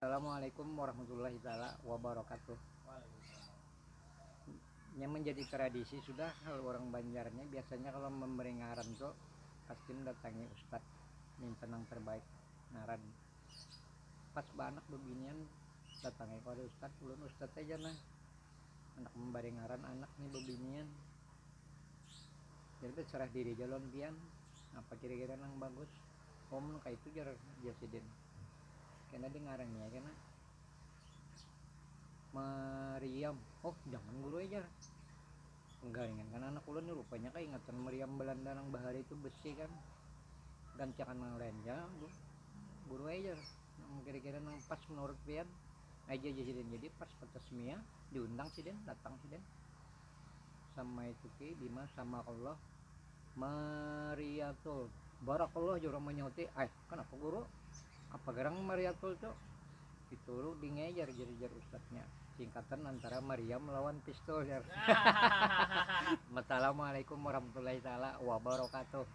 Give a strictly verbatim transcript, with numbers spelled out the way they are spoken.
Assalamualaikum warahmatullahi taala wabarakatuh. Yang menjadi tradisi sudah kalau orang Banjarnya biasanya kalau memberi ngaran tuh pasti mendatangi ustad minta yang terbaik ngaran. Pas baanak bebinian datangi kepada ustad, ulun ustad aja nah, anak membari ngaran anak nih bebinian. Jadi serah diri jalon pian apa kira-kira nang bagus. Om kaitu jar jar sidin. Kena dengarannya kena meriam. Oh jangan guru ajar. Garingan kan anak ulun nih rupanya kaingatan meriam Belanda nang bahari itu besi kan. Gantiakan nang lain ya guru ajar. Nang kira-kira nang pas menurut pian aja aja sidin. Jadi pas pentas mia diundang sidin datang sidin sama itu ki Bima sama Allah. Mariatul. Barakallah juru menyauti. Ay kenapa guru? Apa gerang Mariatul tu? Itu dingejar jar-jar ustadznya. Singkatan antara Mariam lawan pistol jar. Assalamualaikum warahmatullahi taala wabarakatuh.